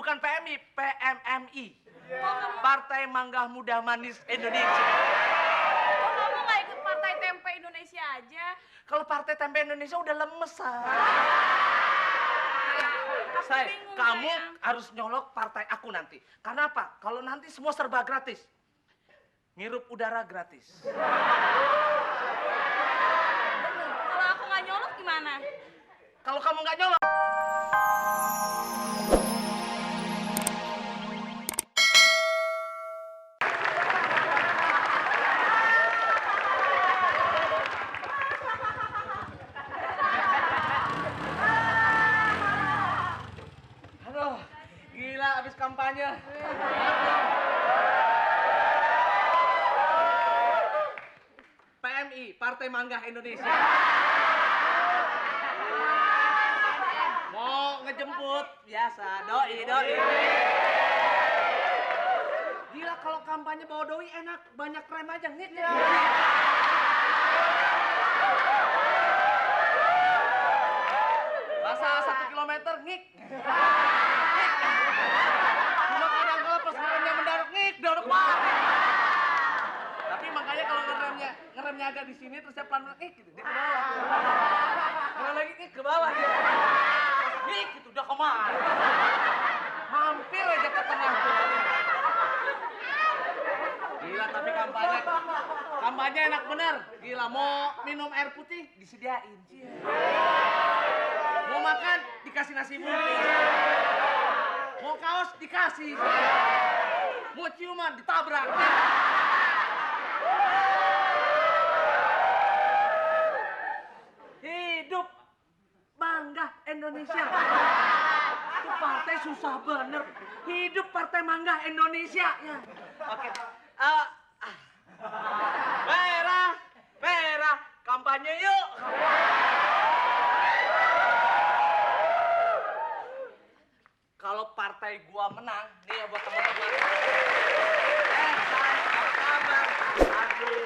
bukan PMI, PMMI. Kok Partai Mangga Muda Manis Indonesia. kamu nggak ikut Partai Tempe Indonesia aja? Kalau Partai Tempe Indonesia udah lemes, Say. Say, bingung, kamu sayang. harus nyolok partai aku nanti. Karena apa? Kalau nanti semua serba gratis. Ngirup udara gratis. Kalau aku nggak nyolok gimana? Kalau kamu nggak nyolok, aduh, gila abis kampanye. PMI, Partai Mangga Indonesia. Mau ngejemput, biasa, doi. Gila kalau kampanye bawa doi enak, banyak rem aja, ngik. Masa 1 kilometer, ngik. Cuma kadang kalau pas ngeremnya mendarat, ngik, dorok banget. Tapi makanya kalau ngeremnya agak di sini terus saya pelan-pelan, ngik gitu, dia ke bawah. Ngerem lagi, ngik, ke bawah dia. Ngik gitu, udah kemana. Hampir aja ke tengah tuh. Gila tapi kampanye enak bener. Gila mau minum air putih disediain. Mau makan dikasih nasi putih. Mau kaos dikasih. Mau ciuman ditabrak. Hidup Mangga Indonesia. Itu partai susah bener. Hidup Partai Mangga Indonesia. Ya. Oke. Vera, kampanye yuk. Kalau partai gua menang, nih ya buat teman-teman. Say, apa kabar? Aduh.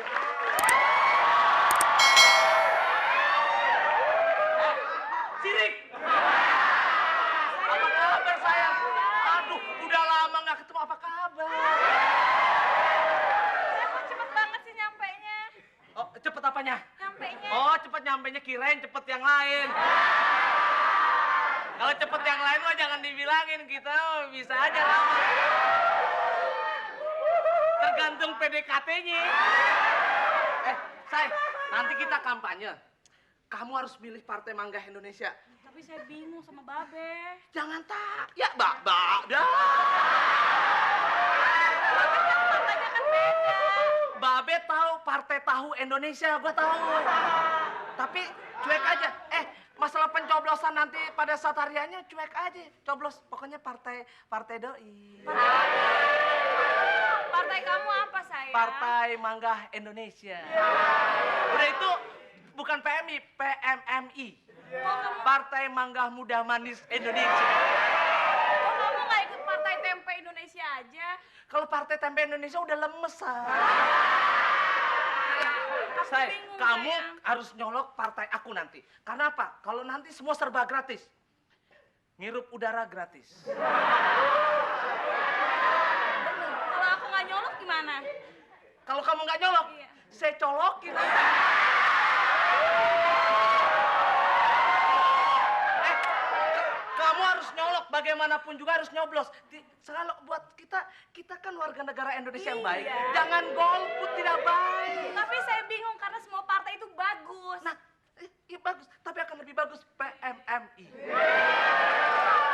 Sirik. Apa kabar sayang? Aduh, udah lama nggak ketemu. Apa kabar? Kok cepet banget sih nyampenya? Oh, cepet apanya? Nyampenya. Oh, cepet nyampenya, kirain cepet yang lain. Kalau cepet yang lain mah jangan dibilangin, kita bisa aja lama. Tergantung PDKT-nya. Say, nanti kita kampanye. Kamu harus milih Partai Mangga Indonesia. Tapi saya bingung sama Babe. Jangan tak. Ya, dah. Partainya kan beda. Babe tahu Partai Tahu Indonesia, gua tahu. Tapi cuek aja. Masalah pencoblosan nanti pada saat hariannya cuek aja. Coblos pokoknya partai doi. Partai kamu apa, sayang? Partai Mangga Indonesia. Udah itu bukan PMI, PMMI. Partai Mangga Muda Manis Indonesia. Kok kamu nggak ikut Partai Tempe Indonesia aja? Kalau Partai Tempe Indonesia udah lemes, Say. Say, bingung, kamu sayang. harus nyolok partai aku nanti. Karena apa? Kalau nanti semua serba gratis. Ngirup udara gratis. Kalau aku nggak nyolok gimana? Kalau kamu nggak nyolok, Iya. saya colokin. Kamu harus nyolok, bagaimanapun juga harus nyoblos. Selalu buat kita kan warga negara Indonesia yang baik. Iya. Jangan golput, tidak baik. Tapi saya bingung karena semua partai itu bagus. Nah, iya bagus, tapi akan lebih bagus PMMI.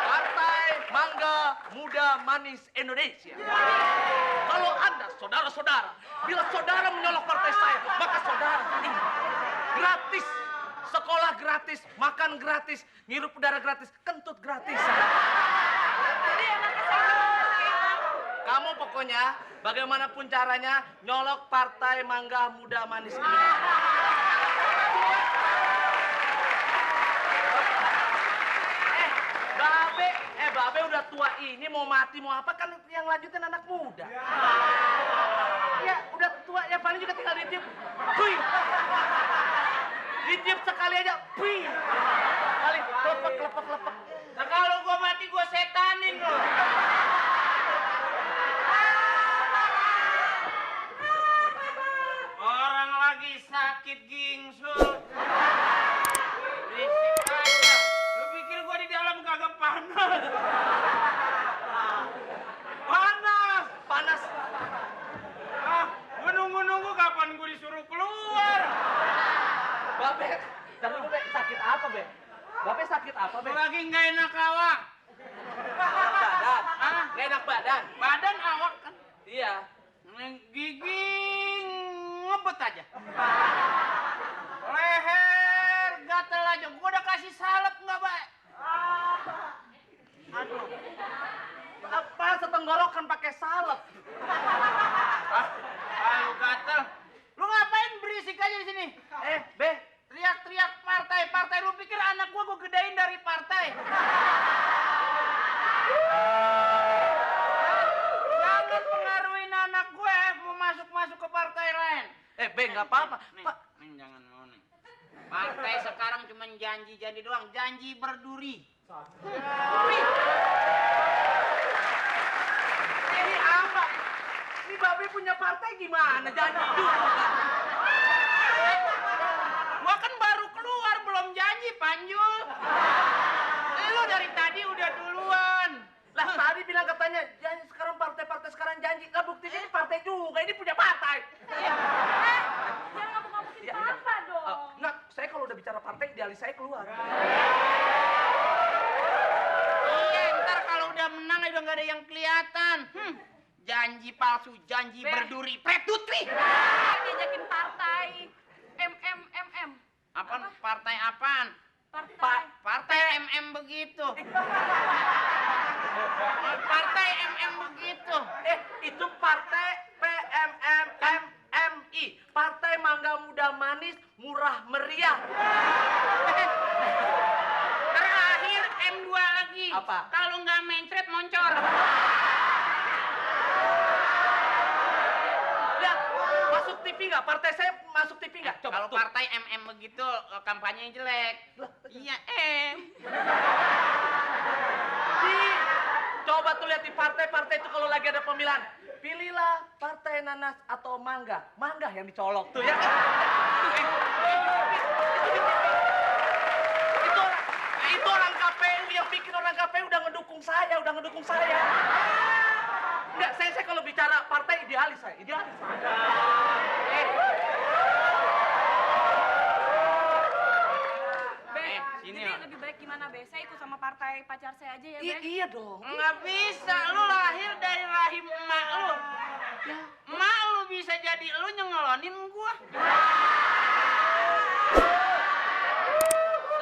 Partai Mangga Muda Manis Indonesia. Kalau Anda, saudara-saudara, bila saudara menyolok partai saya, maka saudara ini gratis. Sekolah gratis, makan gratis, ngirup udara gratis, kentut gratis. Jadi enaknya saya Kamu pokoknya bagaimanapun caranya nyolok Partai Mangga Muda Manis Indonesia. Babe udah tua ini mau mati mau apa kan yang lanjutin anak muda. Ya udah tua ya paling juga tinggal ditiup. Hui. Ditiup sekali aja. Hui. Paling kelepek. Nah kalau gua mati gue setanin lo. Orang lagi sakit gingsul. Berisik aja. Lu pikir gue di dalam kagak panas? Panas. Panas. Ah, gue nunggu-nunggu kapan gue disuruh keluar. Babe, tapi lu Be, sakit apa Be? Babe sakit apa Be? Lagi nggak enak awak. Badan. Ah, Nggak enak badan. badan awak kan. Iya. Gigi ngebet aja. Leher gatel aja. Gua udah kasih salep nggak baik. Aduh. Apa setenggorokan pakai salep? Ayo gatel. Lu ngapain berisik aja di sini? Be, Teriak-teriak partai. Lu pikir anak gua gedein dari partai? Jangan pengaruhin anak gue mau masuk ke partai lain. Be nggak apa-apa. Nih, Pak, nih jangan mau nih. Partai sekarang cuma janji-janji doang, janji berduri. ini apa? Ini Babe punya partai gimana? Janji juga. Gua kan baru keluar belum janji, Panjul. Lu dari tadi udah duluan. Lah tadi bilang katanya janji sekarang partai sekarang janji. Lah buktinya ini partai juga. Ini punya partai. Jangan ngomong-ngomongin Iya, papa dong. Enggak, saya kalau udah bicara partai idealis saya keluar. Iya, ntar kalau udah menang udah nggak ada yang kelihatan. Janji palsu, janji Beh. berduri, pretutri. Diajakin partai MM. Apaan? Partai apaan? Partai. Partai MM begitu. Partai MM begitu. Itu partai PMMMI. Partai Mangga Muda Manis Murah Meriah. Terakhir M2 lagi. Apa? Kalau nggak mencret moncor. Lihat, masuk TV nggak? Partai saya masuk TV nggak? Coba Kalau tuh. partai MM begitu kampanye jelek. Iya M. Coba tuh lihat di partai-partai itu kalau lagi ada pemilihan. Pilihlah partai nanas atau mangga. Mangga yang dicolok tuh ya kan? Itu orang KPU yang bikin orang KPU udah ngedukung saya. Enggak, saya kalau bicara partai idealis saya. Be, sini, jadi ya. lebih baik gimana Be? Saya ikut sama partai pacar saya aja ya Be. Iya dong. Nggak bisa, lu lahir dari rahim emak lu. Emak lu bisa jadi lu nyengelonin gua.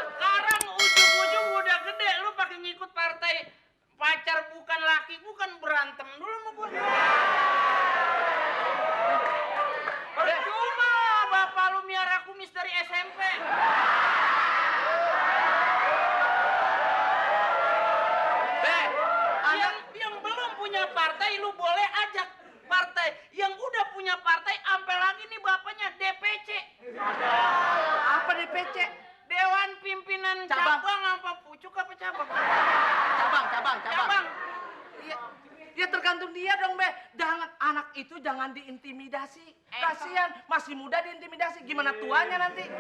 Sekarang ujung-ujung udah gede, lu pakai ngikut partai pacar bukan laki, bukan berantem dulu sama gua. Percuma bapak lu miara kumis dari SMP. Yang belum punya partai lu boleh ajak partai. Yang udah punya partai ampe lagi nih bapaknya DPC. Apa DPC? Dewan Pimpinan Cabang. Cabang apa pucuk apa cabang? Cabang. Ya tergantung dia dong, Be. Jangan anak itu jangan diintimidasi. Kasihan, masih muda diintimidasi. Gimana tuanya nanti? Be,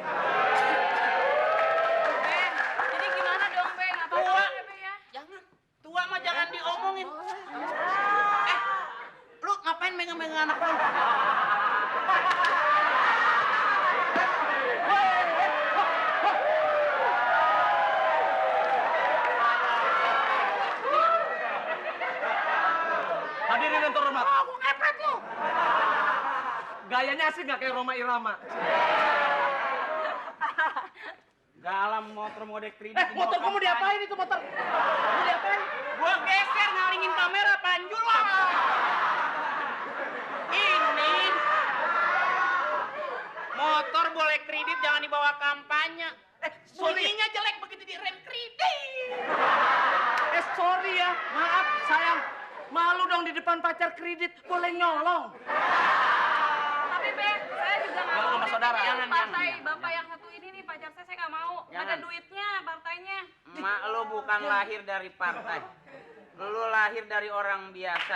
jadi gimana dong Be? Nggak apa-apa Tua. ya Be ya? Jangan. Tua mah jangan diomongin. Lu ngapain megang-megang anak lu? Hadirin yang terhormat. Aku ngepet lu. Gayanya asik nggak kayak Roma Irama? Dalam motor mode kredit. Motor kamu diapain itu motor? Kamu diapain? Gua geser ngalingin kamera Panjul lah. Ini motor boleh kredit jangan dibawa kampanye. Sorry. Bunyinya jelek begitu direm kredit. Sorry ya, maaf sayang. Malu dong di depan pacar kredit, boleh nyolong. Tapi Be, saya juga nggak Jangan mau sama deh saudara. tinggal Jangan, partai jangan, bapak jangan. yang satu ini nih pacar saya nggak mau. Nggak ada Jangan. duitnya partainya. Mak lu bukan lahir dari partai. Lu lahir dari orang biasa.